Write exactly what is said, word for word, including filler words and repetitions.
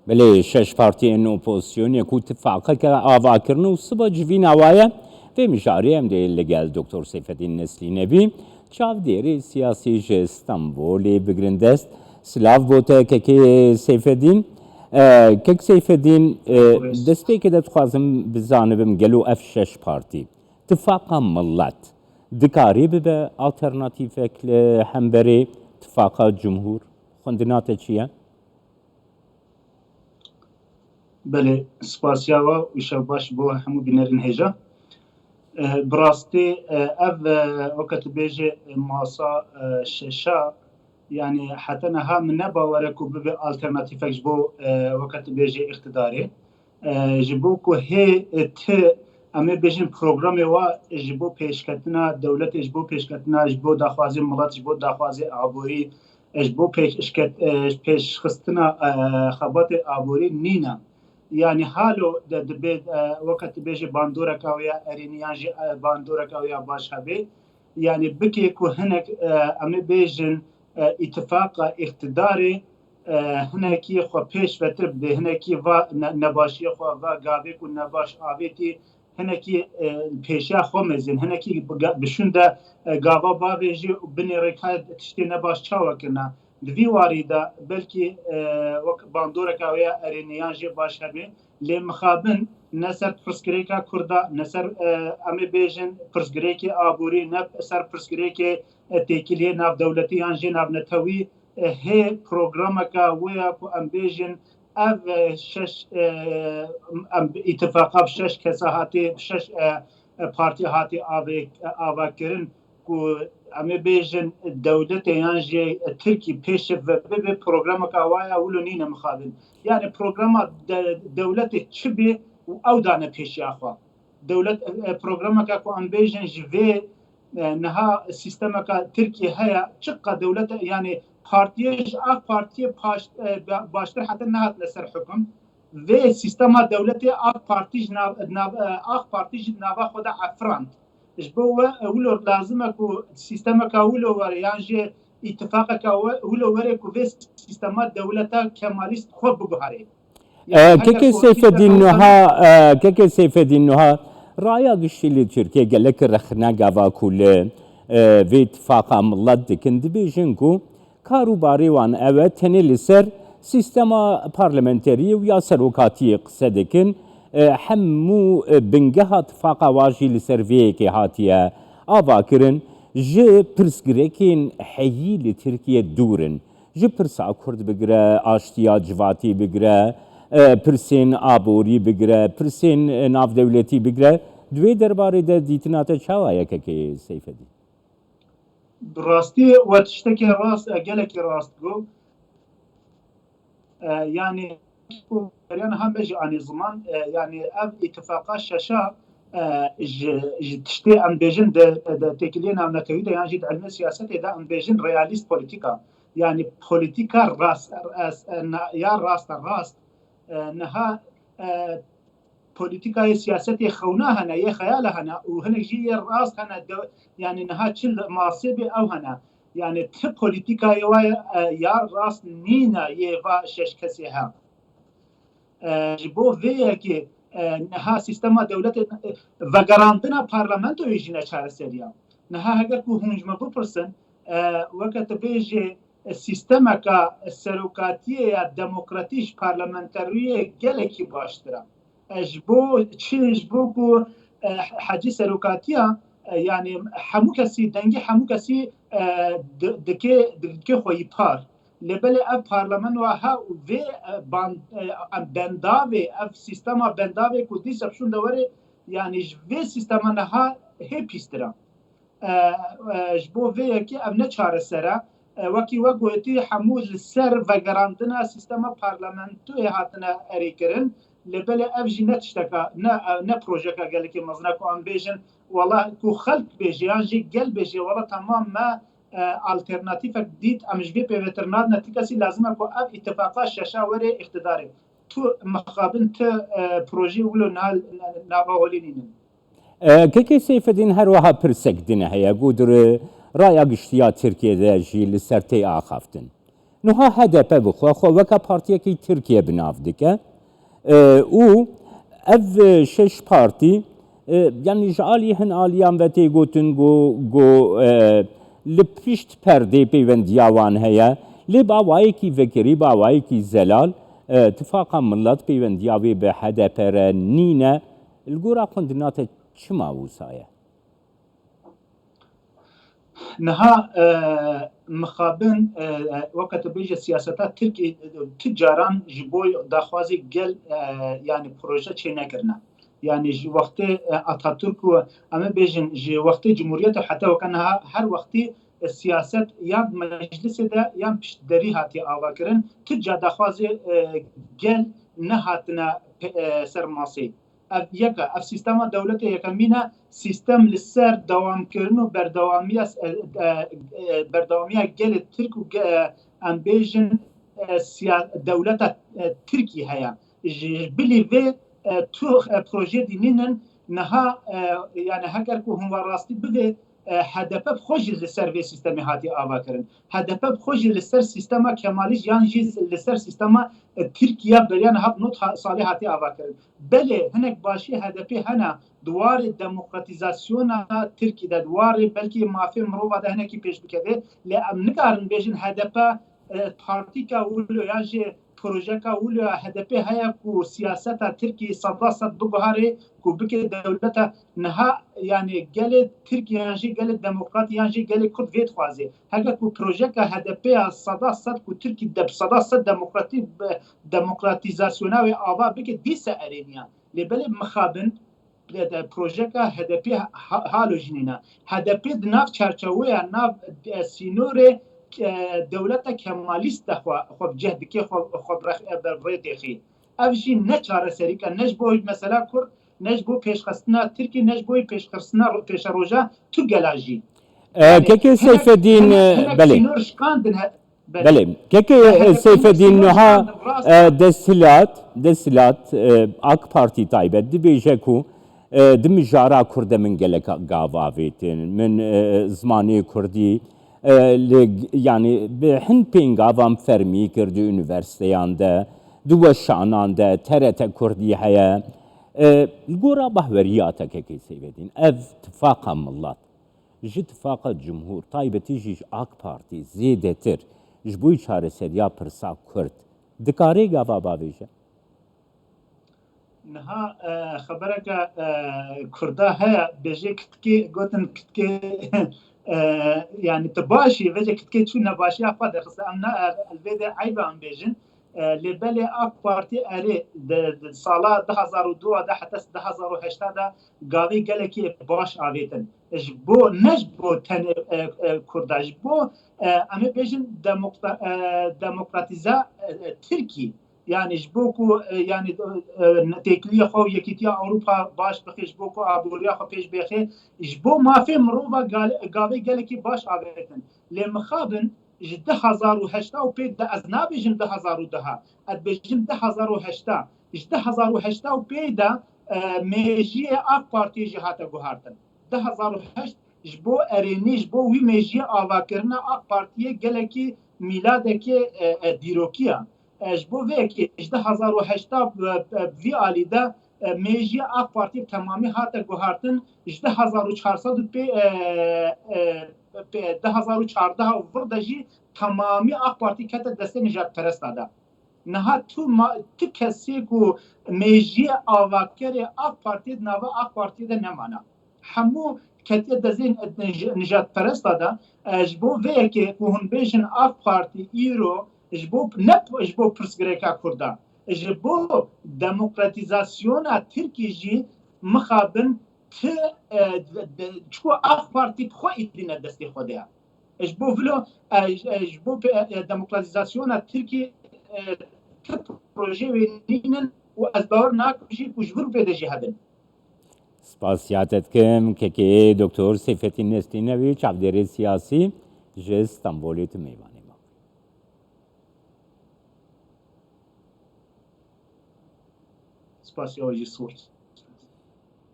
Belê şeş partiyên opozisyonê ku tifaqeke ava kirine û siba civîna wa ye, vê mijarê em dê li gel Doktor Seyfedîn Neslî Nebî, çavdêrê siyasî ji Stenbolê bigirin dest. Silav bo te kekê Seyfedîn. E, kek Seyfedîn, e, destpêkê de dixwazim bizanibim gelo ev şeş partî, Tifaqa Millet, dikarî bibe alternatîfek li hemberê Tifaqa Cumhur? Xwendina te çi ye? Belê, spasiya we û şev baş bo hemû bînerên hêja. Eh, bi rastî, eh, ev, eh, weke tu bêjî, eh, masa, eh, şeşa, yanî heta niha min ne bawer e ku bibe alternatîfek ji bo, eh, weke tu bêjî îqtidarê. Eh, ji bo ku hê, eh, ti, em ê bêjin programê wa ji bo pêşketina dewletê, ji bo pêşketina, ji bo daxwazê milet, ji bo daxwazê aborî, ji bo pêşket-, pêşxistina, eh, xebatê aborî nîne. Yanî halo de dibê, eh, weke tu bêjî bandoreka wê ya erênî yan jî, eh, bandoreka wê ya baş hebe. Yanî bikê ku hinek, eh, em ê bêjin, eh, îtifaqa îqtidarê, eh, hinekî xwe pêş ve tir bidê, hinekî va ne-, nebaşiyê xwe, va gavê ku nebaş avêtî, hinekî, e, pêşiya xwe mezin, hinekî bi ga-, bi şûn de, e, gava bavêjî û binêrê ka tiştê nebaş çawa kirina. Di vî warî de belkî, e, wek bandoreka wê ya erênî yan jê baş hebe. Lê mixabin ne ser pirsgirêka Kurda, ne ser, e, em ê bêjin pirsgirêkê aborî, ne ser pirsgirêkê, e, têkiliyê navdewletî yan jê navnetewî, e, hê programeka wê ya ku em bêjin ev, e, şeş, e, em îtifaqa bi şeş kesa hatê, bi şeş, e, e, partî hatê avê-, e, avakirin ku em ê bêjin dewletê yan jî Tirkî pêşiv ve bibe programeka wa ya wilo nîne mixabin. Yanî programa de-, dewletê çi bê û ew dane pêşiya xwe. Dewlet, e, programeka ku em bêjin ji vê, e, niha sîstemeka Tirkiyê heye, çiqa dewlet, yanî partiyê ji AK Partiyê paş-, e, ba-, baştir heta nehatine ser hukum. Vê sîstema dewletê AK Partî ji nav-, nav-, e, AK Partî ji nava xwe de efirand. Ji bo we, e, wilo lazim e ku sîstemeka wilo were, yan jî îtifaqeka we, wilo were ku vê sîstema dewleta kemalîst xwe biguherê. E, Yanî heger kekê ku Seyfedîn Niha, e, kekê Seyfedîn Niha, raya giştî li Tirkiye gelek rexne gava ku li, e, vê tifaqa milet dikin, dibêjin ku kar û barê wan ew e, tenê li ser sîstema parlamenteriyê û ya serokatiyê qise dikin, e, hemû, e, bingeha tifaqa wa jî li ser vê yekê hatiye avakirin, ji pirsgirêkên heyî li Tirkiye dûr in. Ji pirsa Kurd bigire, aştiya civatî bigire, e, pirsên aborî bigire, pirsên, e, navdewletî bigire. Di wê derbarê de dîtina te çawa ye kekê Seyfedîn? Bi rastî we tiştekî rast, e, gelekî rast got. E, yanî ku beriya niha me jî anî ziman, e, yanî ev îtifaqa şeşa, e, ji, ji tiştê em bêjin di, di têkiliyê navnetewî de yan jî di ilmê siyasetê de em bêjin realîst polîtîk a. Yanî polîtîka rast, rast, e, na-, ya rasta rast, e, niha, e, polîtîkayê siyasetê xewna hene, yê xeyala hene û hinek jî yê rast hene, de, yanî niha çi li masê bê ew hene. Yanî ti polîtîkayê wa, e, ya rast nîne yê va şeş kesê he. E, ji bo vê yekê, e, niha sîstema dewletê, e, vegerandina parlamentoyê jî ne çareseriya. Niha heger ku hûn ji me bipirsin, e, weke tu bêjê, e, sîstemeka serokatiyê ya demokratîk ji parlamenteriyê gelekî baştir e. E, ji bo çi? Ji bo ku, e, hecî serokatiya, e, yanî hemû kesî, dengê hemû kesî, e, di-, dike, dike xweyî par. Lê belê ev parlament wa he û vê, e, ban-, e, em bendavê, ev sîstema bendavê ku dîsa şûnde were, yanî ji vê sîstema niha hê pîstir e. E, e, ji bo vê yekê ev ne çareser e. E, wekî we gotî, hemû li ser vegerandina sîstema parlamentoyê hatine erêkirin. Lê belê ev jî ne tişteka, ne, ne projeka gelekê mezin e ku em bêjin, wela ku xelk bêje yan jî gel bêje, wela temam me, e, alternatîfek dît, em ji vê pêvetir nadine, ti kesî lazim e ku ev îtifaqa şeşa were îqtidarê. Tu mixabin ti, e, projeyê wilo na-, nava holê nînin. E, Kekê Seyfedîn, her wiha pirsek din heye, ku di raya giştî ya Tirkiyê de jî li ser tê axaftin. Niha H D P bi xwe xwe weke partiyekî Tirkiye bi nav dike, e, û ev şeş partî, e, yanî ji alî hin aliyan ve tê gotin ku, ku, e, li pişt perdê pêwendiya wan heye, lê bi awayekî vekirî, bi awayekî zelal, e, Tifaqa Milet pêwendiya wê bi H D P re nîne. Li gora xwe di nate çima wisa ye? Niha, e, mixabin, e, e, weke tu bêje siyaseta Tirkî, e, tu caran ji bo daxwazê gel, e, yanî proje çê nekirine. Yanî ji wextê, e, Atatürk û em ê bêjin ji wextê Cumhuriyet û heta weke niha her wextî, e, siyaset yan meclisê de yan piştderî hatiye avakirin. Tu ca daxwazê, e, gel nehatine pe-, e, ser masê. Ev yek e, ev sîstema dewletê yekemîn e, sîstem li ser dewamkirin û berdewamiya, e, e, e, berdewamiya gelê Tirk û ge-, e, em bêjin, e, siya-, dewleta, e, Tirkî heye. Ji bilî vê, e, tu, e, projeyê dî nînin niha, e, yani heger ku hûn wa rastî bivê, e, H D P bi xwe jî li ser vê sîstemê hatiye avakirin. H D P bi xwe jî li ser sîstema Kemalîst yan jî li ser sîstema, e, Tirkiye beriya niha nod ha-, salê hatiye avakirin. Belê hinek başî H D P hene di warê demokratîzasyona Tirkî de, di warê belkî mafê mirova de hinekî pêş bikeve, lê em nikarin bêjin H D P, e, partîka wilo yan jî projeka wilo ya H D P heye ku siyaseta Tirkî seda sed biguherê ku bike dewleta niha, yani gelê Tirkî yan jî gelê demokrat yan jî gelê Kurd vê dixwaze. Heke ku projeka H D P ya seda sed ku Tirkî de bi seda sed demokratî, demokratîzasyona wê ava bike, dîse erêniya. Lê belê mixabin, e, de projeka H D P ha-, halo jî nîne. H D P di nav çarçeweya nav, e, sînorê, e, dewleta Kemalîst de xwe, xwe bi cih dike, xwe, xwe bi rex-, e, bi rê têxî. Ev jî ne çareserîk e, ne ji bo mesela Kurd, ne ji bo pêşxistina Tirkî, ne ji bo pêşxistina ro-, pêşeroja tu gela jî. E, Yani kekê hinek, Seyfedîn, hinek, e, hinek belê. Sînor şikandin he-, Belê. Belê. Kekê, e, Seyfedîn niha, e, desthilat, desthilat, e, AK Partî taybet dibêje ku, e, di mijara Kurd de min gelek gav avêtin. Min, e, zimanê Kurdî, e, li, yanî bi hin pêngavan fermî kir di unîversîteyan de, di weşanan de, T R T Kurdî heye. E, li gora bahweriya te kekê Seyfedîn, ev tifaqa milet, ji Tifaqa Cumhur, taybetî jî ji AK Partî zêdetir ji bo çareseriya pirsa Kurd dikare gava bavêje? Niha, e, xebereke, e, Kurda heye, bêje kitkê, gotin kitkê, e, yani tu baş î, vêce kitkê çû nebaşiya xwe derxiste. Em ne, e, li vê de eyb e em bêjin. E, lê belê AK Partî erê di, di sala du hazar û dû de heta du hazar û heşt de gavê gelekî baş avêtin. Ji bo, ne ji bo tenê, e, e, Kurda, ji bo, e, em ê bêjin demokra-, e, demokratîza, e, e, Tirkî. Yani ji bo ku, e, yani, e, têkiliya xwe û yekîtiya Ewropa baş bixê, ji bo ku aboriya xwe pêş bêxê, ji bo mafê mirova gale-, gavê gelekî baş avêtin. Lê mixabin, ji du hazar û heşt û pênc de, ez nabêjim du hazar û deh, ez dibêjim du hazar û heşt. Ji du hazar û heşt û pênc de, e, mêjiyê AK Partiyê jî hate guhartin. Du hazar û heşt ji bo erênî, ji bo wî mêjiyê avakirina AK Partiyê gelekî mîladekê, e, e, dîrokî ye. E, ji bo vê yekê ji du hazar û heşt bi, bi vî alî de, e, mêjiyê AK Partiyê bi temamî hate guhartin. Ji du hazar û çar sed û pê, e, e, pê, du hazar û çardeh û vir de jî temamî AK Partî kete destê nijadperesta de. Niha tu ma-, tu kesê ku mêjiyê avakerê AK Partiyê di nava AK Partiyê de nemana. Hemû ketiye dezên nij-, nijadperesta de. E, ji bo vê yekê ku hûn bêjin AK Partî îro ji bo, ne ji bo pirsgirêka Kurda, ji bo demokratîzasyona Tirkî jî mixabin ti, e, de, de, çiko AK Partî bi xwe îdîne destê xwe de ye. Ji bo vilo, e, ji, e, ji bo pe-, e, demokratîzasyona Tirkî, e, ti projeyê wê nînin û ez bawer nakim jî ku ji vir pê de jî hebin. Spasiya te dikim, kekê Doktor Seyfettin Nestînevî, çavdêrê siyasî ji Stenbolê tu mêvanê me. Spasiya we jî sor.